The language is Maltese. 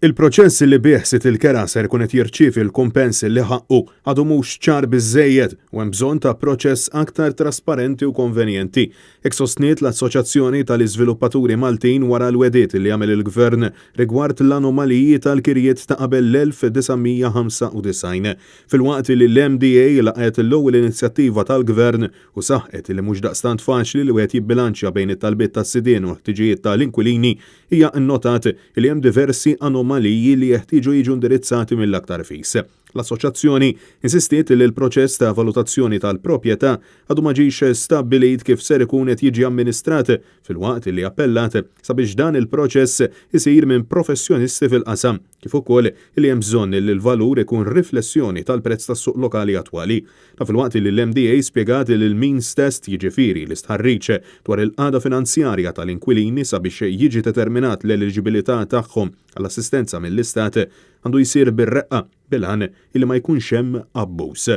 Il-proċess li bih sid il-kera ser ikun qed jirċievi l-kumpens li ħaqqu għadu mhux ċar biżżejjed u hemm bżonn ta' proċess aktar trasparenti u konvenjenti. Hekk sostniet l-Assoċjazzjoni tal-Iżviluppaturi Maltin wara l-wegħdiet li għamel il-Gvern rigward l-anomaliji tal-kirjiet ta' qabel l-1995. Filwaqt li l-MDA laqgħet l-ewwel inizjattiva tal-Gvern u saħqet li mhux daqstant faċli li wieħed jibbilanċja bejn it-talbiet tas-sidien u l-ħtiġijiet tal-inkwilini, Hija nnotat li hemm diversi anomaliji li jeħtieġu jiġu indirizzati mill-aktar fis. L-Assoċjazzjoni insistiet li l-proċess ta' valutazzjoni tal-proprjetà għadu ma ġiex stabbilit kif ser ikun qed jiġi amministrat filwaqt li appellat sabiex dan il-proċess isir minn professjonisti fil-qasam kif ukoll li hemm bżonn li l-valur ikun riflessjoni tal-prezz tas-suq lokali attwali. Dan filwaqt li l-MDA spjegat li l-means test, jiġifieri l-istħarriġ dwar il-qagħda finanzjarja tal-inkwilini sabiex jiġi determinat l-eliġibilità tagħhom għall-assistenza mill-Istat, għandu jsir bir-reqqa bil-għan li ma jkunx hemm abbuż.